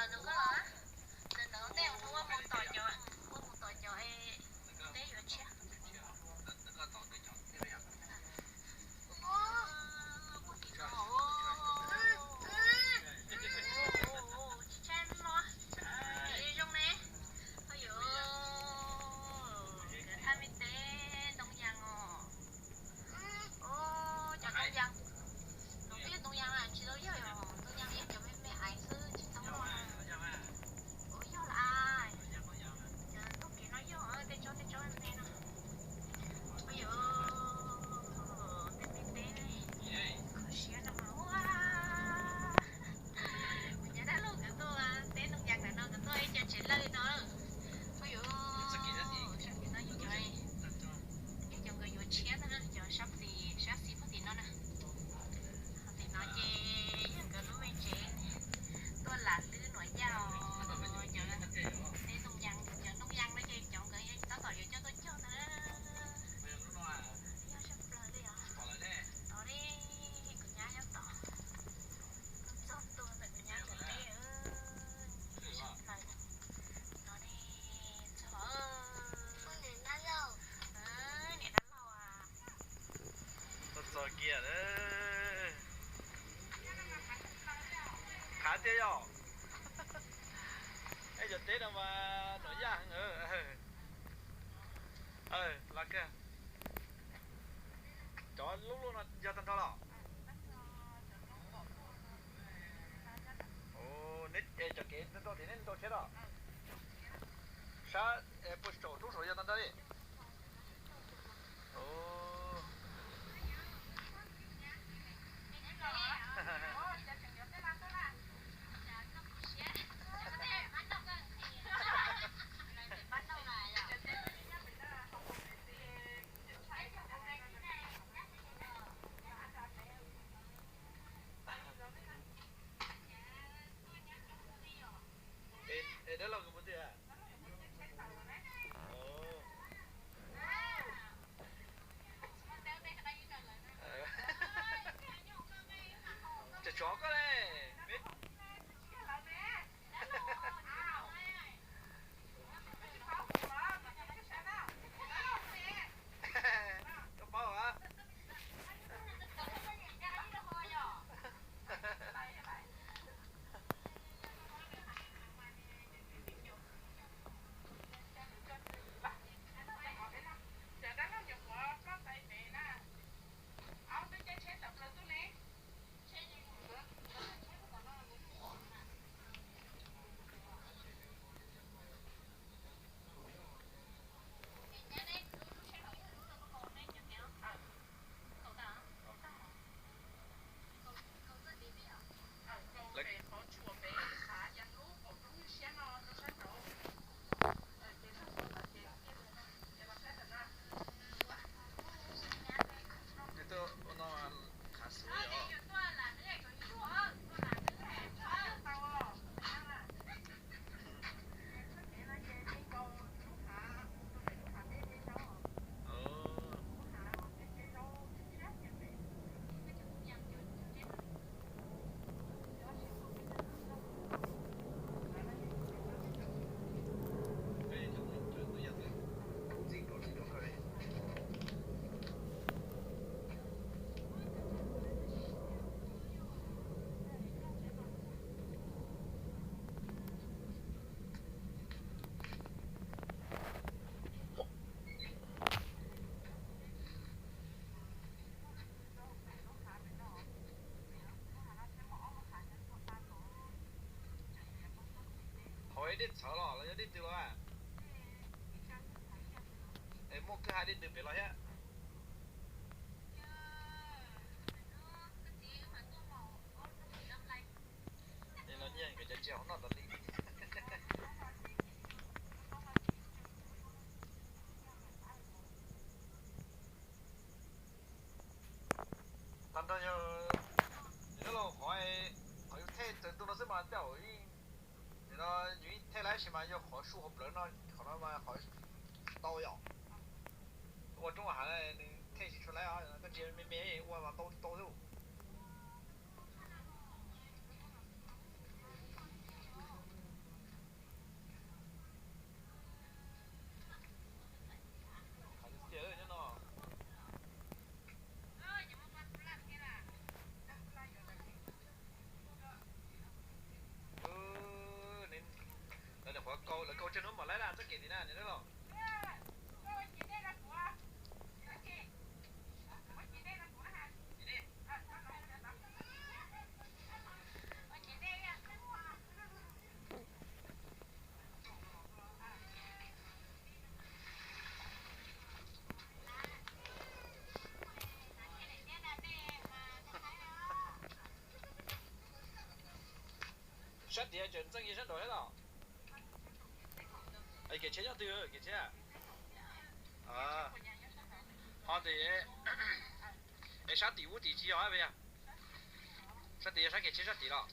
Ntawm koj los, ntawm ntawd tej ua mus tom cov, ua mus tom cov teb yuav tshiab. Tsis tshaj no, zoo ne. Oj yuav, nkawd thaj me teb ntoo yas os. Cov ntoo yas, no twb yog ntoo yas mas tsis tau yog, ntoo yas yog cov me me aiv xwb tsis tau loj. Ua yog las, cov ntoo kev no yog tej tsob tej tsob me no. Oj yuav, tej me teb kho siab no mas ua. Kuv nyab dab laug nkawd tuaj teb ntoo yas ntawm no, nkawd tuaj ib co tsev lawj no. Oj yuav, sab tim no yog cov, yog cov nkawd yuav tshiab ntag na, cov sab tim, sab xis puag tim no na. Ho tim no ces yog nkawd lub me tsev tuaj lam lwb nuam yaj os, cov teb ntoo yas, cov ntoo yas no ces cov nkawd tab tom yuav coj tuaj cog ntag na. Yog sab plaws li os. Tod li, kuv nyab nyob tod, txog ntua ntawm kuv nyab ntawm teb. Sab plaws no ne, txog, niam dab laug, niam dab laug a. Txog kiag, qhav tiag yog. Ej, cov teb no mas nuam yaj heev. Los kawg. Cov lub lub no yog tag nrho los? Cov kev nrau tim neb nrau tshiab los? Sab puag saum roob saud yog tag nrho li. Es dab laug kws mus twg? Tsov tsov koj le. Koj paub a. Hauv dej txhawv los los yog dej twg los? Es muaj kwj ha dej twg pem los thiab? Es los nyiag nkawd cov tsiaj hauv noj tas li. Tag nrho yog, yog los qhov, qhov yus thej txawv ntu no xwb mas tej zaum yeej, nim no yus yeej thej lawm tab sis mas yog qhov su hauv plawv no, qhov no mas qhov tsis tau yom. Ua roob hav nws thej tsis tshua lawm, koj tsis me me ua mas tau tau xwb. Sab tid tseem ntxeej kiag sab nraud thiab los? Kev tsheb nyob twg kev tsheb? Ho tes, es sab tim ub tim tsis yog? Sab tim yog sab kev tsheb sab tim los?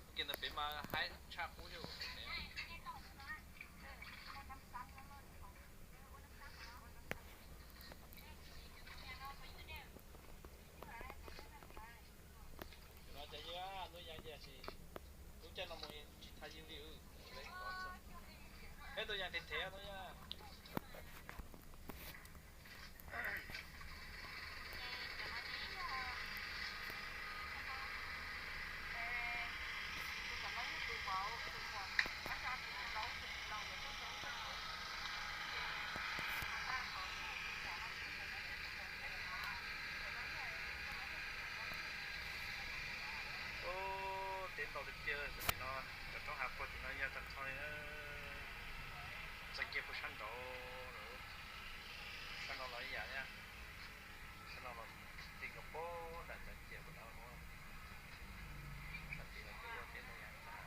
Ua ke ntawd pem mas haib tshaj qub thiab. Cov no cas yeej, Ntxoov Yaj ces tsis, lub caij no mus tsis thaj yeej li. Peb Ntxoov Yaj thev thev Ntxoov Yaj. Ub, teb ntau tiag tiag, tim no cov roob hav puag tim no yog tag nrho li. Txeem kiag puag sab nraud lawm, sab no los ib yam thiab. Sab no los ti nkaus puag nram cov ciam puag nrad. Sab tid los kuj ua teb ntau yam tag.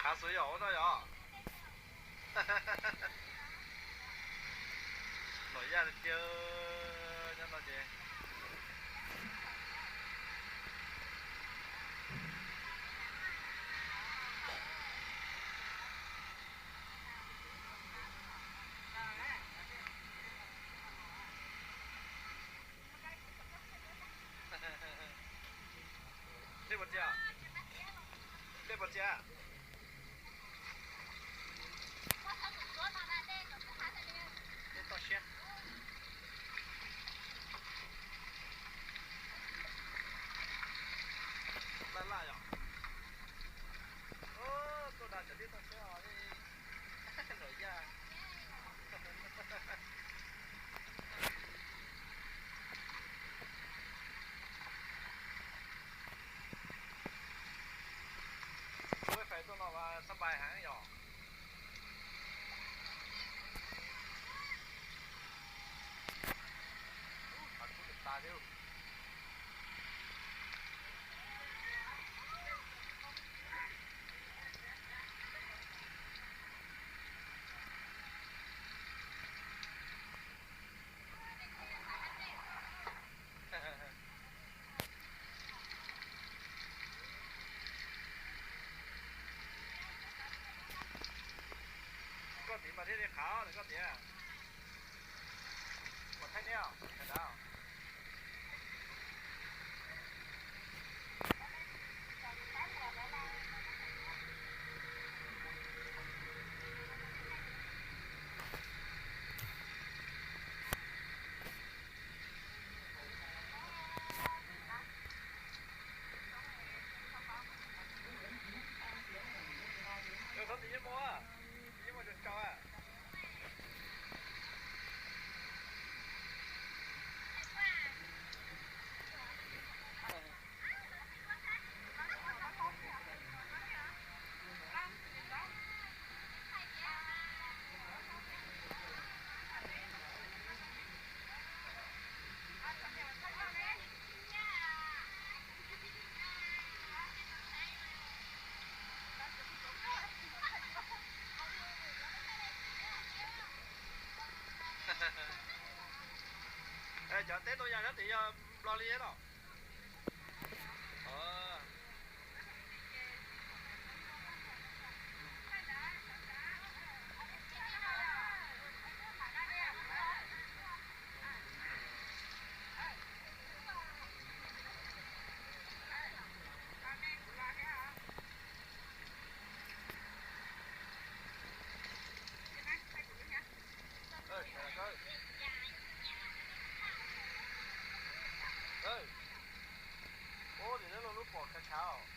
Qhav xwb yog ua no yog. Noj yaj tiag tiag nyob no ces. Dej puas txias? Dej puas txias? Dej toj siab. Laj laj yom. Tuaj dag cov dej toj siab os. Noj yaj. Ua fais tuaj no mas xab npais heev yom. Ub, hav kub tas thiab. Koj tid mas thiaj li qhav koj tid. Ua thaij nej os, sawv daws. Thov tim yeej mus, tim yeej mus tsaus tsaus. Cov teb tau yas sab tid yog Nplog li los? Ub, nim no lub pom khav khav os.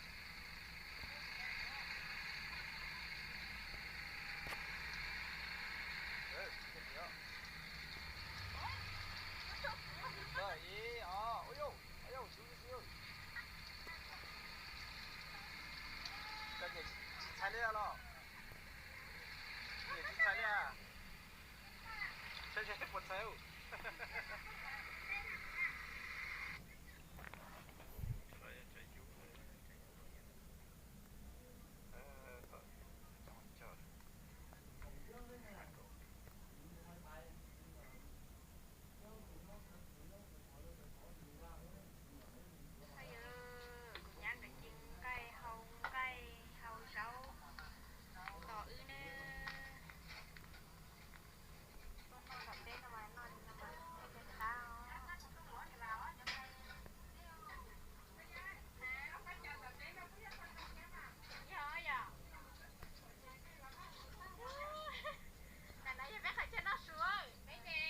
Koj niam tsis txhais li los? Niam tsis txhais li. Puas txhawb? Kuv nyab nkawd ci nqaij hau, nqaij hau zaub tos wb ne. Tuaj noj tom teb no mas noj li no mas thiaj li qab os. Yog yom. Tam no yog peb qhov chaw noj su, peb ces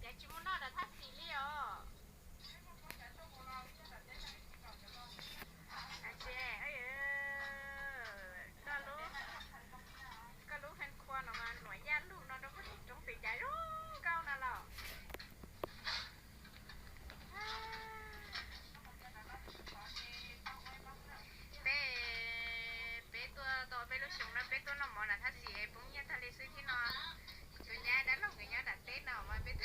cas tsis muaj noj rau thaj xis li os. Koj lub, koj lub hee khua no mas luam yaj lug no rau koj tus roob pem cas zoo nkauj no los. Peb, peb tuaj tau peb lub xyoo no peb tuaj noj mov nram thaj xis poob nyiaj tag li xwb thiab no. Kuv nyab dab laug nkawd nyob nram teb no mas peb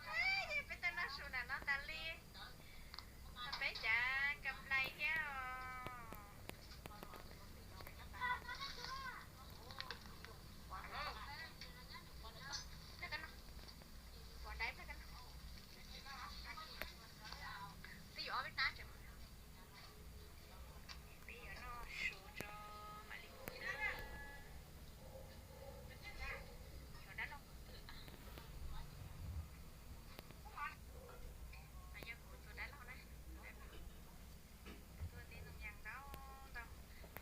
tuaj, peb tuaj noj su nram no tas li. Peb cav kam nplai thiab os. Twb yuav ob peb hnab tseem, peb yuav noj su tso mam li mus na. Cov dab laug qhov twg? No yog kuv tus dab laug na. Tuaj teb ntoo yas ntau ntau.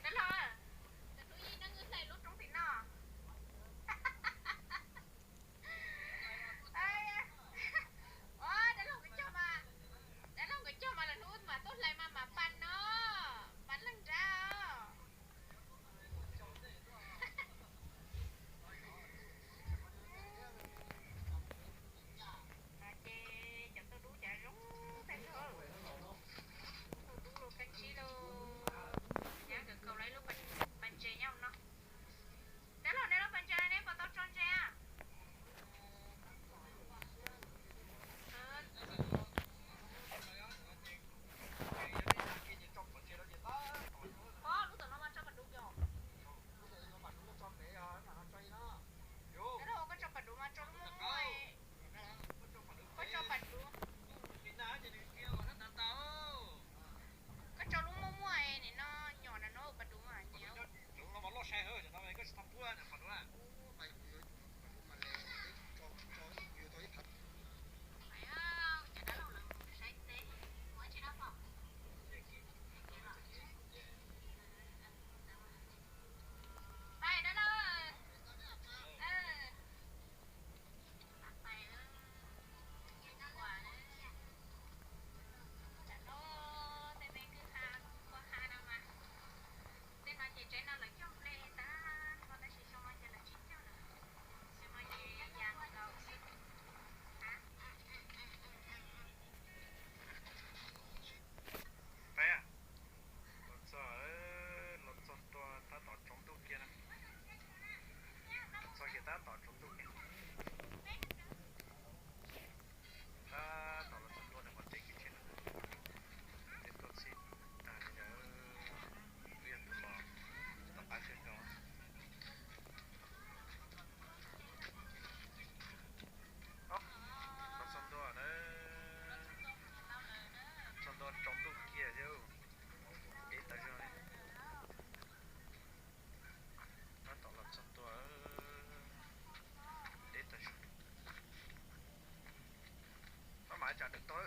Dab laug, tus tub yij no wb hlais lub roob tim no. Os, dab laug nkawd cog mas, dab laug nkawd cog mas lwm hnub wb mam tuaj hlais mas mam pas no, pas leej nrab. No ces cov tauj dub cas zoo tag nrho, tauj dub los kab ntsib lauj. Nyab nkawd kaus lawv ib lub pas ntses nyob no. Dab laug, nej lub pas ntses nej puas tau tso ntses a? Pog, lub tom no mas tso pas duv yom. Dab laug, koj tso pas duv mas tso lub muaj muaj. Koj tso pas duv, koj tso lub muaj muaj nim no nyom na no pas duv mas nyiam. Tej no ces tsaib no lawv cog nplej tag nrho tab sis xyoo no ces lawv tsis cog lawm. Xyoo no ces yas nkaus xwb. Peb los txog, los txog ntua tab tom tsaus ntuj kiag na. Txog kiag tab tom tsaus ntuj kiag. Tab tom los txog ntua ntawm qhov teb kiag tsheb no, ces tuaj txhij tag li ntawd, twb yog tus los tsis tau qab kawg nkaus. Los txog ntua na, txog ntua tsaus ntuj kiag thiab, deb tas zog li. Tab tom los txog ntua, deb tas zog. Maj mam tsam dawm tau.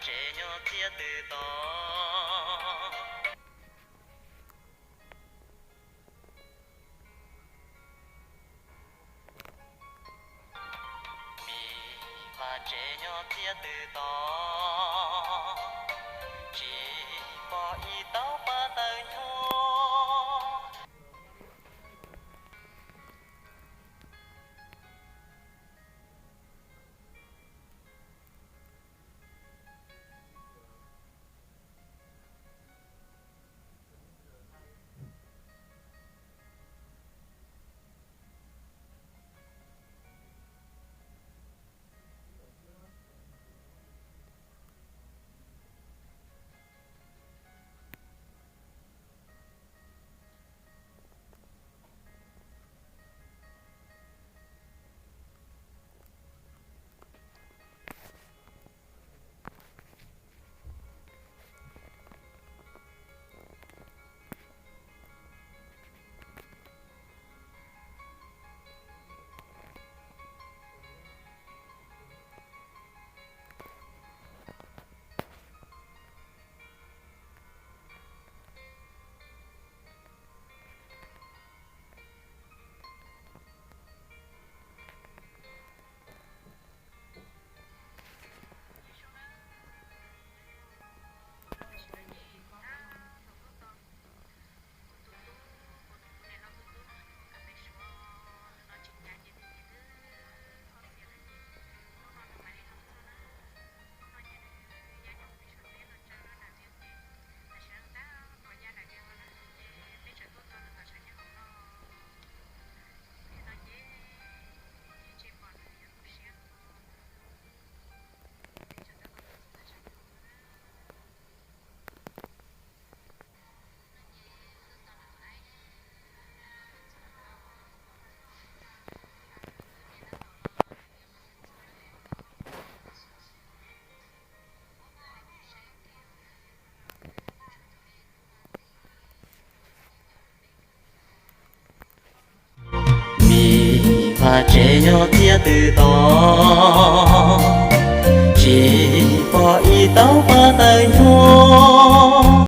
tsev nyob txiaj twm tod. Mis vaj tsev nyob txiaj twm tod, tsis pom ib tauv paj tawg ncho. Mis vaj tsev nyob txiaj twm tod, tsis pom ib tauv paj tawg ncho.